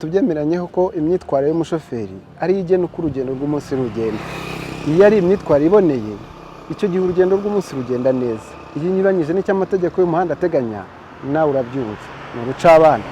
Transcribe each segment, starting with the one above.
Tubyemeranyeho ko imyitwarire y'umushoferi ariyo igena uko urugendo rw'umunsi rugenda. Iyo ari imyitwarire iboneye, icyo gihe urugendo rw'umunsi rugenda neza. Iyo inyuranyije n'icyo amategeko y'umuhanda ateganya, nawe urabyumva, ni urucabana,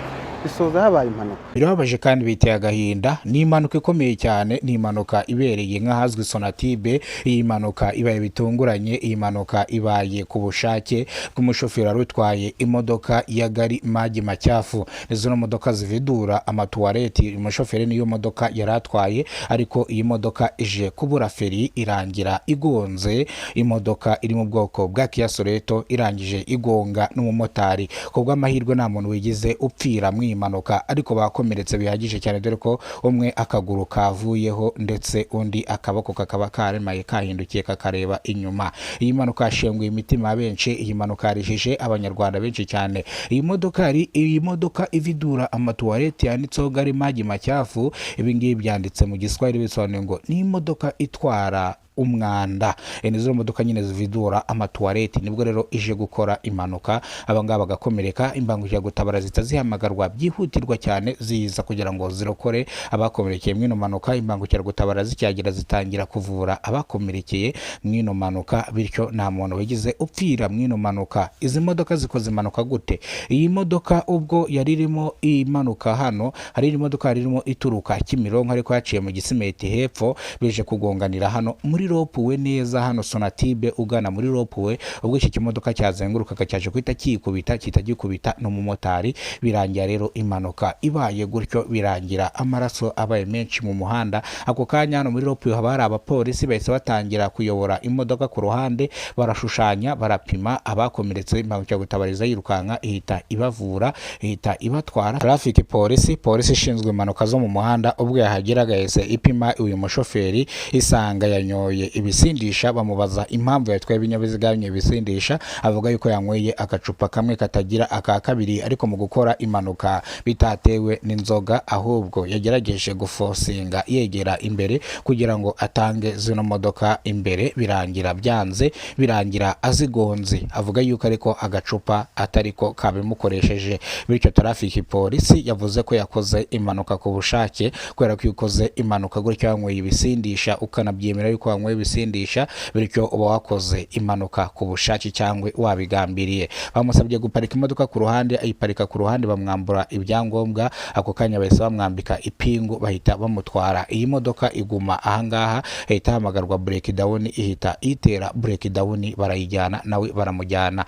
bisoza habaye impanuka. Birababaje kandi biteye agahinda. Ni impanuka ikomeye cyane, ni impanuka ibereye nk'ahazwi Sonatube. Iyi mpanuka ibaye bitunguranye, iyi mpanuka ibaye ku bushake bw'umushoferi wari utwaye imodoka ya gari maji machafu. Ni zino modoka zividura amatuwareti. Uyu mushoferi niyo modoka yari atwaye, ariko iyi modoka ije kubura feri, irangira igonze imodoka iri mu bwoko bwa Kia Sorento, irangije igonga n'umumotari. Ku bw'amahirwe nta muntu wigize upfira mu iyi mpanuka, ariko bakomeretse bihagije cyane, dore ko umwe akaguru kavuyeho ndetse undi akaboko kakaba karemaye, kahindukiye kakareba inyuma. Iyi mpanuka yashenguye imitima ya benshi, iyi mpanuka yarijije Abanyarwanda benshi cyane. Iyi modoka yari iyi modoka ividura amatuwareti yanditseho gari maji machafu. Ibi ngibi byanditse mu Giswahili, bisobanuye ngo ni imodoka itwara umwanda. Ni zo modoka nyine zividura amatuwareti. Nibwo rero ije gukora impanuka, aba ngaba bagakomereka. Imbangukiragutabara zihita zihamagarwa byihutirwa cyane, ziza kugira ngo zirokore abakomerekeye mw'ino mpanuka. Imbangukiragutabara zicyagera zitangira kuvura abakomerekeye mw'ino mpanuka, bityo nta muntu wigize upfira mw'ino mpanuka. Izi modoka zikoze impanuka gute? Iyi modoka ubwo yari irimo imanuka hano, hari indi modoka yari irimo ituruka Kimironko ariko yaciye mu Gisimeti hepfo, bije kugonganira hano muri rond-point neza hano Sonatube ugana muri rond-point. Ubwo iki kimodoka cyazengurukaga cyaje guhita kikubita, gihita gikubita n'umumotari, birangira rero impanuka ibaye gutyo, birangira amaraso abaye menshi mu muhanda. Ako kanya hano muri rond-point haba hari abapolisi, bahise batangira kuyobora imodoka ku ruhande, barashushanya, barapima abakomeretse. Imbangukiragutabariza yirukanka ihita ibavura, ihita ibatwara. Traffic polisi, polisi ishinzwe impanuka zo mu muhanda, ubwo yahageraga yahise ipima uyu mushoferi, isanga yanyoye ibisindisha. Bamubaza impamvu yatwaye ibinyabiziga yanyoye ibisindisha, avuga yuko yanyweye agacupa kamwe katagira aka kabiri, ariko mu gukora impanuka bitatewe n'inzoga, ahubwo yagerageje gufosinga yegera imbere kugira ngo atange zino modoka imbere, birangira byanze, birangira azigonze. Avuga yuko ariko agacupa atariko kabimukoresheje. Bityo traffic polisi yavuze ko yakoze impanuka ku bushake, kubera ko iyo ukoze impanuka gutya wanyweye ibisindisha, ukanabyemera yuko wanyweye ibisindisha, bityo uba wakoze impanuka ku bushake cyangwa wabigambiriye. Bamusabye guparika imodoka ku ruhande, ayiparika ku ruhande, bamwambura ibyangombwa. Ako kanya bahise bamwambika ipingu, bahita bamutwara. Iyi modoka iguma ahangaha, ihita hahamagarwa breakdown, ihita itera breakdown, barayijyana, nawe baramujyana.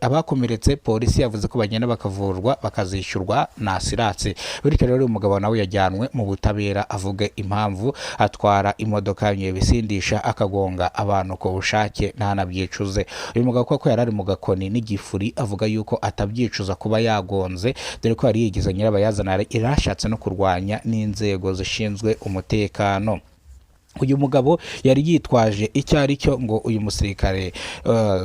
Abakomeretse polisi yavuze ko bagenda bakavurwa, bakazishyurwa na assurance. Bityo rero uyu mugabo nawe yajyanwe mu butabera, avuge impamvu atwara imodoka yanyoye ibisindisha akagonga abantu ku bushake ntanabyicuze. Uyu mugabo koko yari ari mu gakoni n'igifuri, avuga yuko atabyicuza kuba yagonze, dore ko yari yigize nyirabayazana, yarashatse no kurwanya n'inzego zishinzwe umutekano. Uyu mugabo yari yitwaje icyo ari cyo, ngo uyu musirikare,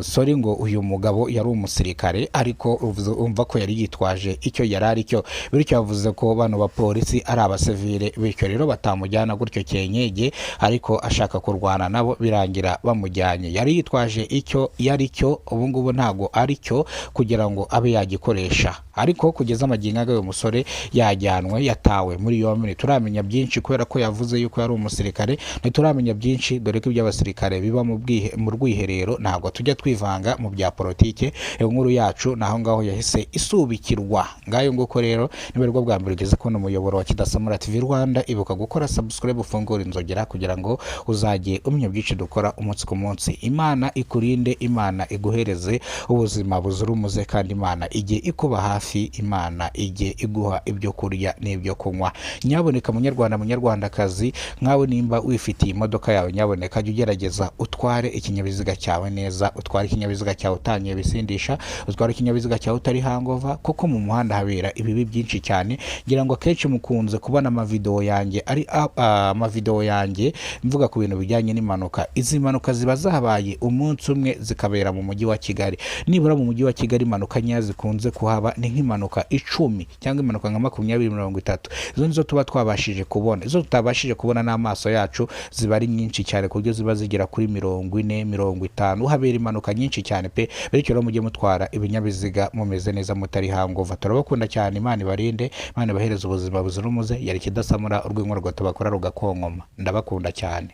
sorry, ngo uyu mugabo yari umusirikare, ariko umva ko yari yitwaje icyo yari ari cyo. Bityo yavuze ko bano bapolisi ari abasivile, bityo rero batamujyana gutyo kenyege, ariko ashaka kurwana nabo, birangira bamujyanye. Yari yitwaje icyo yari cyo, ubu ngubu ntago ari cyo kugira ngo abe yagikoresha. Ariko kugeza amagingo aya uyu musore yajyanwe, yatawe muri yombi. Ntituramenya byinshi kubera ko yavuze yuko yari umusirikare. Ntituramenya byinshi, dore ko iby'abasirikare biba mu rwiherero, ntabwo tujya twivanga mu bya politike. Inkuru yacu naho ngaho yahise isubikirwa. Ngayo nguko rero, niba aribwo bwa mbere ugeze kubona umuyoboro wa Kidasamura TV Rwanda, ibuka gukora subscribe, ufungure inzogera kugira ngo uzajye umenya byinshi dukora umunsi ku munsi. Imana ikurinde, Imana iguhereze ubuzima buzira umuze, kandi Imana ijye ikuba hafi, Imana ijye iguha ibyo kurya n'ibyo kunywa. Nyaboneka munyarwanda, munyarwandakazi, nkawe nimba wifitiye imodoka yawe, nyaboneka jya ugerageza utware ikinyabiziga cyawe neza, utware ikinyabiziga cyawe utanyoye ibisindisha, utware ikinyabiziga cyawe utari hangover, kuko mu muhanda habera ibibi byinshi cyane. Ngira ngo akenshi mukunze kubona amavideo yanjye ari amavideo yanjye mvuga ku bintu bijyanye n'impanuka. Izi mpanuka ziba zabaye umunsi umwe, zikabera mu mujyi wa Kigali. Nibura mu mujyi wa Kigali impanuka nkeya zikunze kuhaba ni nk'impanuka 10 cyangwa impanuka nka 20 30. Izo nizo tuba twabashije kubona. Izo tutabashije kubona n'amaso yacu ziba ari nyinshi cyane, ku buryo ziba zigera kuri 40, 50. Habera impanuka nyinshi cyane pe. Bityo rero mujye mutwara ibinyabiziga mumeze neza, mutari hangover. Turabakunda cyane, Imana ibarinde, Imana ibahereze ubuzima buzira umuze. Yari Kidasamura, urw'inkorwa tubakora rugakonkoma. Ndabakunda cyane.